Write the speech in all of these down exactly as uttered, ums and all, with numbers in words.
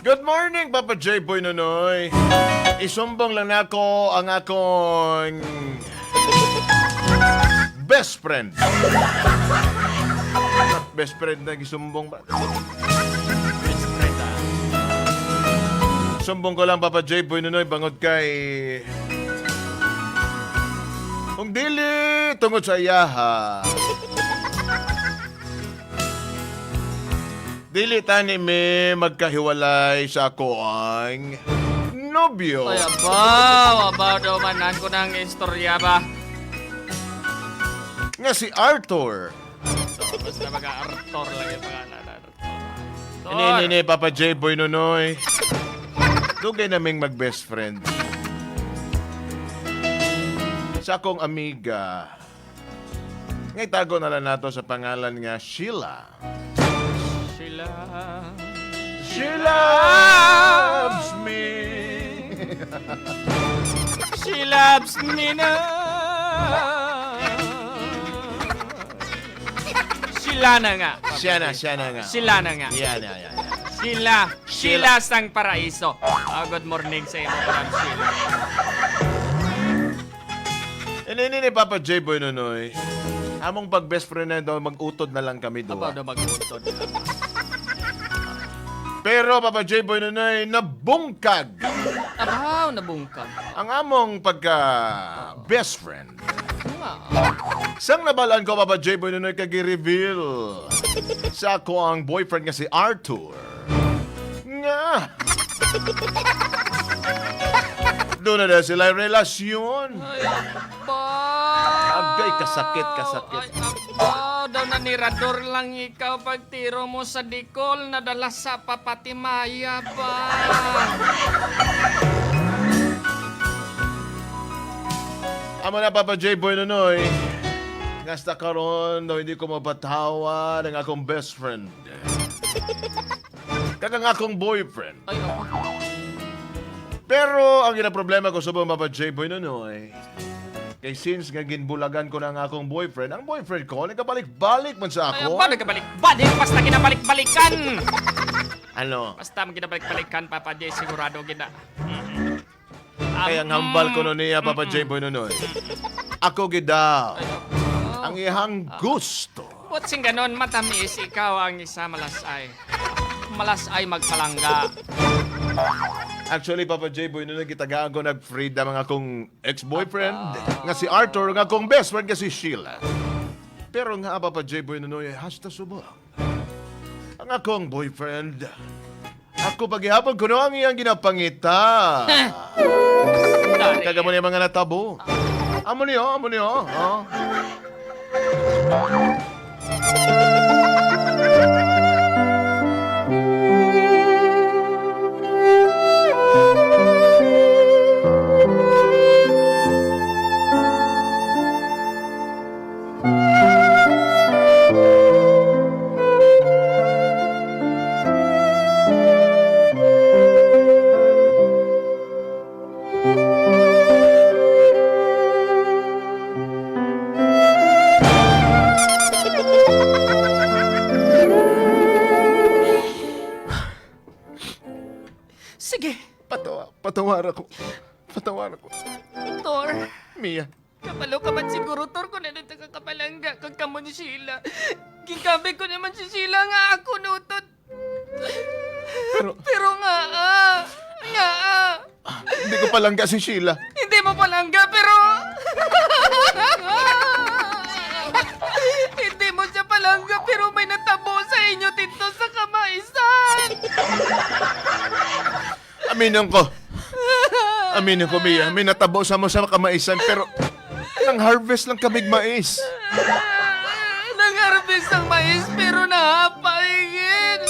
Good morning, Papa J Boy Nonoy. Isumbong lang nako ang akong best friend. Best friend na gisumbong ba? Sumbong ko lang, Papa J Boy Nonoy, bangod kay kung dili tungod sa iyaha, dili tani mi magkahiwalay sa akoang nobyo. Ay, abaw, abaw daw man, nan ko nang istorya ba? Nga si Arthur. So, basta mga Arthur lang yung pangalan, Arthur. Ini, ini, ini, Papa J Boy Nonoy. Dugay naming mag-best friend. Sa akong amiga, nga itago na lang nato sa pangalan nga Sheila. Sheila. She loves me. She loves me na. Sila na nga. Siya na, siya na nga. Sila na nga. Yan, yan, yan, yan. Sila. Sila. Sila sang paraiso. Ah, good morning sa imo, Ma'am Sheila. Ini, ini ni Papa J Boy Nonoy. Among pag-best friend na daw, mag-utod na lang kami duha. Abaw daw mag-utod na lang. Pero, Papa J Boy Nonoy, nabungkag. Abaw, nabungkag. Ang among pagka best friend. Nga. Sang nabalaan ko, Papa J Boy Nonoy, kag i-reveal sa ako ang boyfriend nga si Arthur. Nga. Doon na daw sila relasyon. Ay, aba. Agay, kasakit, kasakit. Ay, aba. Daw nanirador lang ikaw pagtiro mo sa Dicol, nadala sa papatimaya ba? Amo na, Papa J Boy Nonoy. Nga hasta karon daw hindi ko mapatawad ang akong best friend. Kag ang akong boyfriend. Ay, ako. Pero ang ginaproblema ko subong, Papa J Boy Nonoy, kay since nga ginbulagan ko na ang akong boyfriend, ang boyfriend ko nagabalik-balik man sa Ay, ako. Ako, nagabalik-balik. Basta ginabalik-balikan. Ano? Basta ang ginabalik-balikan, Papa J, sigurado gina. Kaya ang hambal ko no niya, Papa J Boy Nonoy. Ako gid daw. Ay, oh. Ang ihang gusto. Buot sing ganon, matamis ikaw ang isa malasay. Malasay magpalangga. Actually, Papa J Boy Nonoy, gitagaan ko nag freedom ang akong ex-boyfriend nga si Arthur, nga akong best friend nga si Sheila. Pero nga, Papa J Boy Nonoy, hasta subok ang akong boyfriend. Ako pa gihapon kuno ang iyang ginapangita. Kag amo ni mga natabo. Amo ni, oh, amo ni, oh. Oh. Sige. Patawa-, patawara ko. Patawara ko. Tor. Mia. Kabalo ka man siguro, Tor, kung ano ta ka kapalangga kag kamo ni Sheila. Ginkabi ko naman si Sheila nga ako nutot. Pero Pero nga, ah, nga, ah. Ah, hindi ko palangga si Sheila. Hindi mo palangga, pero hindi mo siya palangga, pero may natabo sa inyo dito sa kamaisan. Aminon ko. Aminon ko, Mia. May natabo sa mo sa kamaisan, pero nang-harvest lang kamig mais. Nang-harvest ang mais, pero nahapay gid.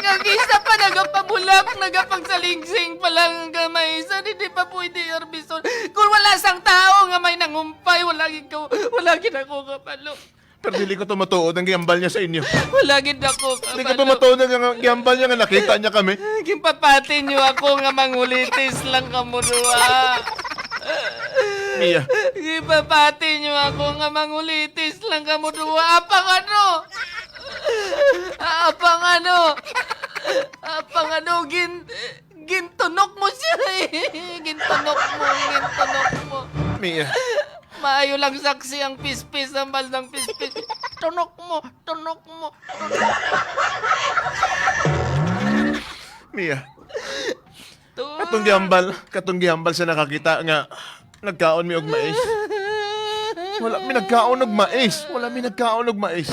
Nga isa pa nagapabulak, nagapagsalingsing pa lang ang kamaisan, hindi pa pwede harveston. Kung wala sang tao nga may nangumpay, wala gid ko, wala gid ako kapalo. Pero dili ko to matuod ang gihambal niya sa inyo. Wala gid ako Dili ko to kabalo. Matuod ang gihambal niya nga nakita niya kami. Ginpapati niyo ako nga mangulitis lang kamo duha. Mia. Ginpapati niyo ako nga mangulitis lang kamo duha. Apang ano? Apang ano? Apang ano, gin-, gintunok mo siya eh. Gintunok mo, gintunok mo. Mia. Maayo lang saksi ang pispis, ang bal ng pispis. Tunok mo, tunok mo, tunok mo. Mia. Tor. Katong gihambal, katong gihambal sa nakakita nga nagkaon mi og mais. Wala mi nagkaon og mais. Wala mi nagkaon og mais.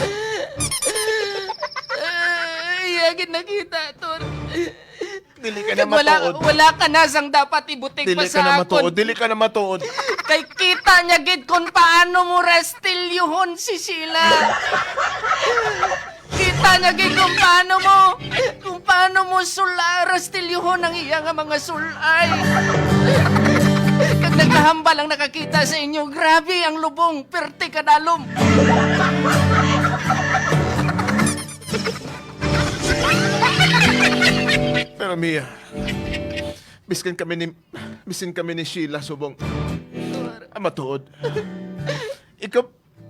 Ay, iya gid nakita, Tor. Dili ka na matuod. Kag wala, wala ka na sang dapat ibutig pa sa akon. Dili ka na matuod. Dili ka na matuod. Kay kita niya gid kung paano mo rastilyohon si Sheila. Kita niya gid kung paano mo, kung paano mo sula-, rastilyohon ang iya nga mga sul-ay. Kag nagkahambal ang nakakita sa inyo, grabe ang lubong, perte kadalom. Pero Mia, biskan kami ni, biskan kami ni Sheila, subong. Ang matuod. Ikaw,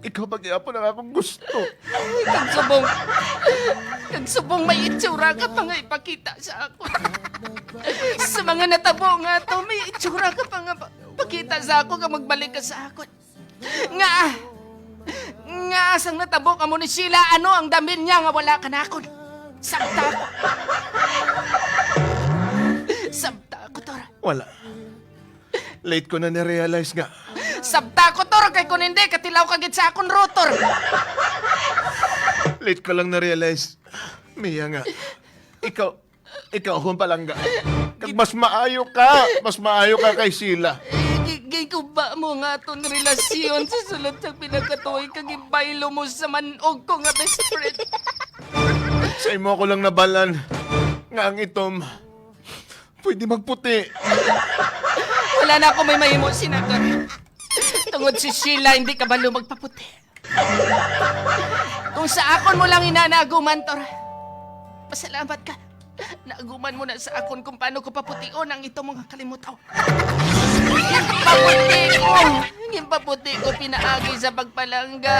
ikaw pa gyapon ang akong gusto. Kag subong, kag subong may itsura ka pa nga ipakita sa akon. Sa mga natabo nga to, may itsura ka pa nga pa-, pakita sa akon nga magbalik ka sa akon. Nga, nga sang natabo kamo ni Sheila, ano ang damin niya nga wala ka na akon? Sabta ko. Sabta ko, Tor. Wala. Late ko na na-realize nga. Sabta ko, Tor, kay kung hindi, katilaw ka gid sa akon, Rotor. Late ko lang na-realize, Mia, nga ikaw, ikaw akong palangga. Kag mas maayo ka, mas maayo ka kay Sheila. Gi-, gikuba mo nga aton relasyon sa sulod sa pinakatuig kag ibaylo mo sa manog ko nga best friend. Sa imo ako lang nabalan nga ang itom pwede magputi. Wala na ako may mahimo, Senator. Tungod si Sheila, hindi kabalo magpaputi. Kung sa akon mo lang ina naaguman, Tor, pasalamat ka. Naaguman mo na sa akon kung paano ko papution ang ito mga kalimutaw. Ginpaputi ko, ginpaputi ko pinaagi sa pagpalangga.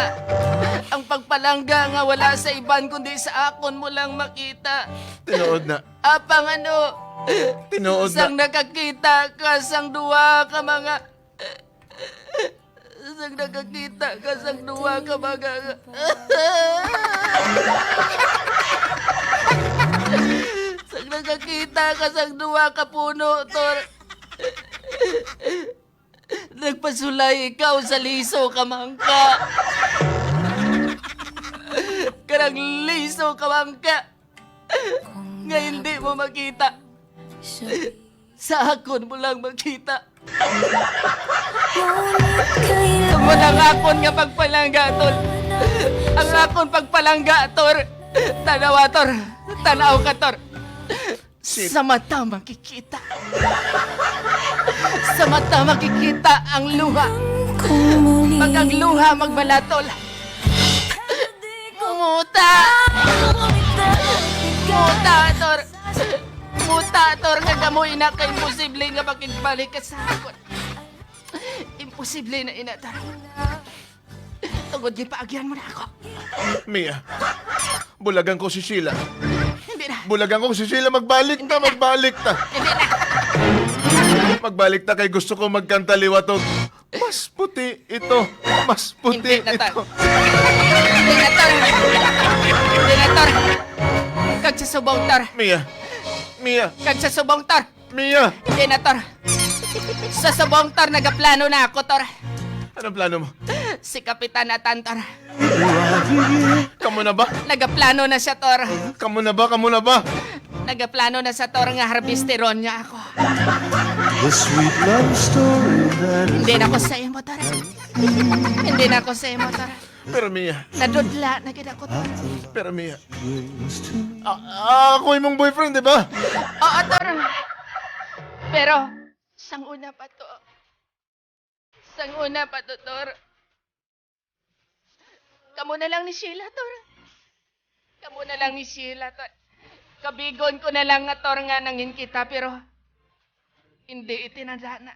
Ang pagpalangga nga wala sa iban kundi sa akon mo lang makita. Tinuod na. Apang ano, tinuod na. Sang nakakita ka sang duha ka mga, sang nakakita ka sang duha ka mga, sang nakakita ka sang duha ka puno, Tor. Nagpasulay ikaw sa liso ka mangka. Karang liso ka mangka. Nga hindi mo makita. Sa akon mo lang makita. Tungod ang akon nga pagpalangga, Tor. Ang akon pagpalangga, Tor. Tanawa, Tor. Tanaw ka, Tor. Sa mata makikita. Sa mata makikita ang luha. Pag ang luha magbalatol. Muta! Muta, Tor! Muta, Tor, nga kamo ina ka imposible nga makigbalik ka sa akon. Imposible na ina, Tor. Tungod gipaagyan mo na ako. Mia, bulagan ko si Sheila. Hindi na. Bulagan ko si Sheila. Magbalik ta, magbalik ta. Hindi na. Magbalik ta kay gusto ko magkanta liwat og mas puti ito. Mas puti ito. Hindi na, Tor. Hindi na, Tor. Hindi na, Tor. Kag sa subong, Tor. Mia. Mia. Kag sa subong, Tor. Mia! Hindi na, Tor. Sa subong, Tor, nagaplano na ako, Tor. Anong plano mo? Si Kapitan Atan, Tor. Kamo na ba? Nagaplano na siya, Tor. Kamo na ba? Kamo na ba? Nagaplano na siya, Tor, nga harvesteron niya ako. The sweet love story that is Hindi na ko sa imo, Tor. Hindi na ko sa imo, Tor. Pero Mia. Nadudla na gid ako, Tor. Pero Mia. Ah, ah, ako imong boyfriend, di ba? Oo, Tor. Pero, sang una pa to. Sang una pa to, Tor. Kamo na lang ni Sheila, Tor. Kamo na lang ni Sheila, Tor. Kabigon ko na lang nga, Tor, nga nangin kita, pero hindi itinadhana.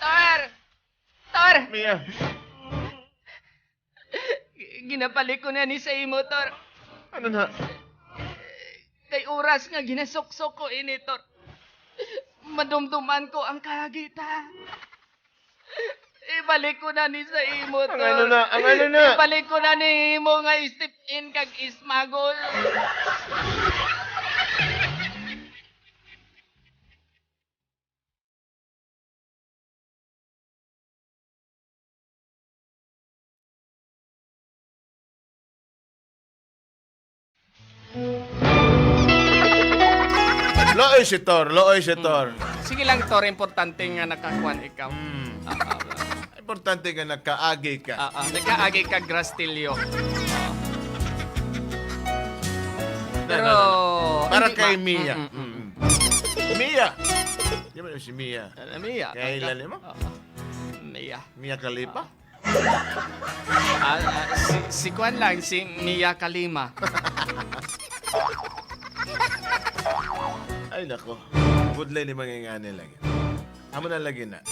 Tor! Tor! Mia. Ginabalik ko na ni sa imo, Tor. Ano na? Kay oras nga ginasuksok ko ini, Tor, madumduman ko ang kaagi ta. Ibalik ko na ni sa imo, Ang Tor. Ano na? Ang ano na? Ibalik ko na ni imo nga step-in kag ismagol. Looy si Tor, looy si Tor. Sige lang, Tor, importante nga nakakuan ikaw. Mm. Importante nga nakaagi ka. Ah, ah, nakaagi ka, Grastillo. Na, Pero, na, na. Para hindi kay ba? Mia. Mm, mm, mm. Mm. Mia. Di ba si Mia? Ah, Mia. Kay Ang- lalim mo? Ah, ah. Mia. Mia Khalifa? Ah, ah, si, si Kwan lang, si Mia Kalima. Ay, nako. Budlay ni mga ingani lagi. Amo na lagi na.